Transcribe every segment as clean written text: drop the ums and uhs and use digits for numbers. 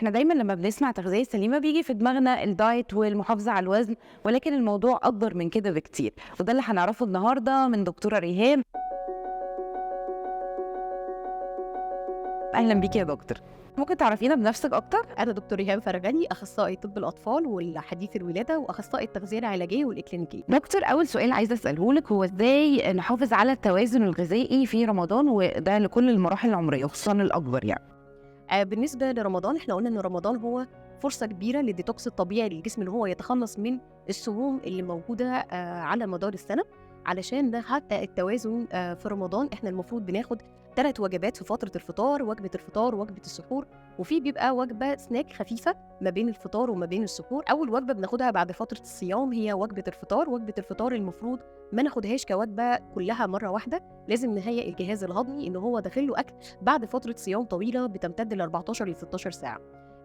احنا دايما لما بنسمع تغذية سليمة بيجي في دماغنا الدايت والمحافظة على الوزن، ولكن الموضوع أكبر من كده بكتير، وده اللي هنعرفه النهاردة من دكتورة ريهام. أهلا بيكي يا دكتور، ممكن تعرفينا بنفسك أكتر؟ أنا دكتور ريهام فرغلي، أخصائي طب الأطفال والحديث الولادة وأخصائي التغذية العلاجية والإكلينيكية. دكتور، أول سؤال عايزة أسأله لك هو إزاي نحافظ على التوازن الغذائي في رمضان، وده لكل المراحل العمرية خصوصا الأكبر يعني؟ بالنسبة لرمضان احنا قلنا إن رمضان هو فرصة كبيرة للديتوكس الطبيعي للجسم، إن هو يتخلص من السموم اللي موجودة على مدار السنة. علشان نحقق التوازن في رمضان احنا المفروض بناخد 3 وجبات في فترة الفطار، وجبة الفطار ووجبة السحور، وفي بيبقى وجبة سناك خفيفة ما بين الفطار وما بين السحور. أول وجبة بناخدها بعد فترة الصيام هي وجبة الفطار. وجبة الفطار المفروض ما ناخدهاش كوجبة كلها مرة واحدة، لازم نهيئ الجهاز الهضمي إن هو داخل له أكل بعد فترة صيام طويلة بتمتد ل 14 ل 16 ساعة.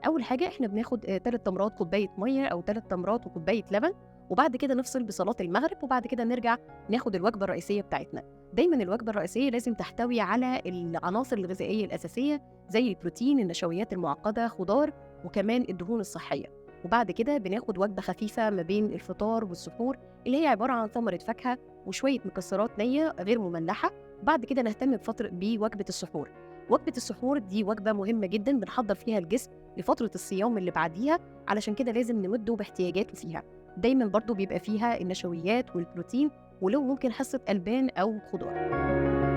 أول حاجة احنا بناخد 3 تمرات كوباية مية أو 3 تمرات وكوباية لبن، وبعد كده نفصل بصلاة المغرب، وبعد كده نرجع ناخد الوجبة الرئيسية بتاعتنا. دايما الوجبة الرئيسية لازم تحتوي على العناصر الغذائية الأساسية زي البروتين، النشويات المعقدة، خضار، وكمان الدهون الصحية. وبعد كده بناخد وجبة خفيفة ما بين الفطار والسحور اللي هي عبارة عن ثمرة فاكهة وشوية مكسرات نية غير مملحة. وبعد كده نهتم بفترة بوجبة السحور. وجبة السحور دي وجبة مهمة جدا بنحضر فيها الجسم لفترة الصيام اللي بعديها، علشان كده لازم نمده باحتياجاته فيها. دايما برضو بيبقى فيها النشويات والبروتين، ولو ممكن حصة ألبان أو خضار.